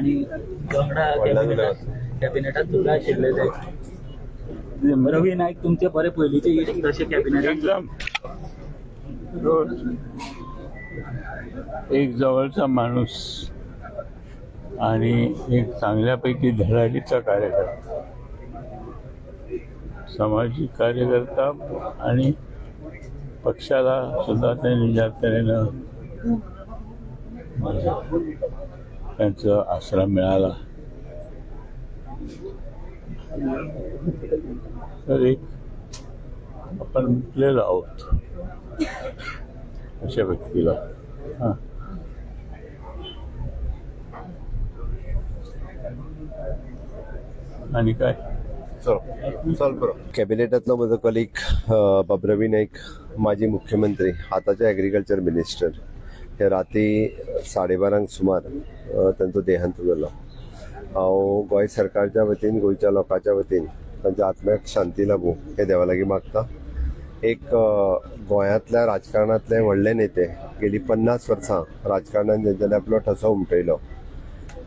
आणि वांगडा कॅबिनेटात सुद्धा आशिल्ले ते रवी नाईक तुमचे बरे पयलींचे इश्ट तशे कॅबिनेटात एकदम रोज एक जवळचा माणूस आणि एक चांगल्यापैकी धडाडीचा कार्यकर्ता, सामाजिक कार्यकर्ता आणि पक्षाला सुद्धा त्यांनी ज्या तऱ्हेनं त्यांचा आसरा मिळाला, तर एक आपण म्हटलेलो आहोत अशा व्यक्तीला. हां, आणि काय चल बरो. कॅबिनेटातलो म्हजो कलीग बाब रवी नाईक, माजी मुख्यमंत्री, आतांचे एग्रीकल्चर मिनिस्टर, हे राती 12:30 सुमार तांचो देहांत जालो. हांव गोंय सरकारच्या वतीन, गोंयच्या लोकांच्या वतीन तांच्या आत्म्याक शांती लाभूं हे देवा लागीं मागता. एक गोंयांतल्या राजकारणांतले व्हडले नेते, गेली 50 वर्सां राजकारणान तेंच्यांनी आपलो ठसो उमटयलो.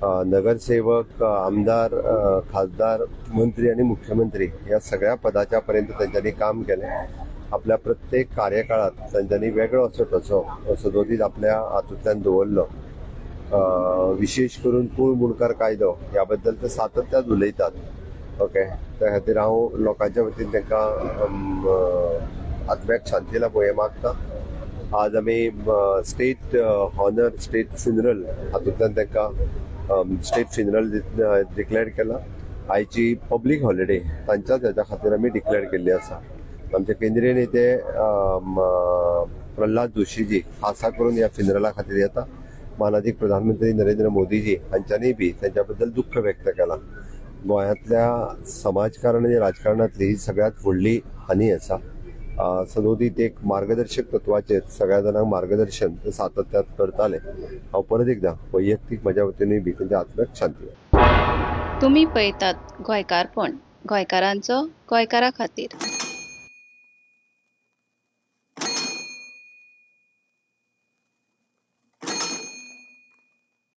नगरसेवक, आमदार, खासदार, मंत्री आनी मुख्यमंत्री ह्या सगळ्या पदाच्या पर्यंत तेंच्यांनी काम केलें. आपल्या प्रत्येक कार्यकाळात तेंच्यांनी वेगळो असो ठसो सदोदीत आपल्या हातूंतल्यान दवरलो. विशेष करून कूळ मुणकार कायदो ह्या बद्दल ते सातत्यान उलयतात. ओके, त्या खातीर हांव लोकांच्या वतीन तांकां आत्म्याक शांती लाभूं हें मागता. आज आमी स्टेट ऑनर, स्टेट फ्युनरल हातूंतल्यान तांकां स्टेट फ्युनरल डिक्लेअर केला. आयची पब्लीक हॉलिडे तांच्याच हेच्या खातीर आमी डिक्लेअर केल्ली आसा. आमचे केंद्रीय नेते प्रल्हाद जोशीजी खासा करून ह्या फ्युनरला खातीर येता. मानादीक प्रधानमंत्री नरेंद्र मोदीजी हांच्यांनी बी तांच्या बद्दल दुख्ख व्यक्त केलां. गोंयांतल्या समाजकारण आनी राजकारणांतली ही सगळ्यांत व्हडली हानी आसा. सदोदीत एक मार्गदर्शक तत्वाचेर सगळ्या जाणांक मार्गदर्शन ते सातत्यात करताले. हांव परत एकदां वैयक्तीक म्हज्या वतीनूय बी तांच्या आत्म्याक शांती. तुमी पळयतात गोंयकारपण, गोंयकारांचो गोंयकारा खातीर.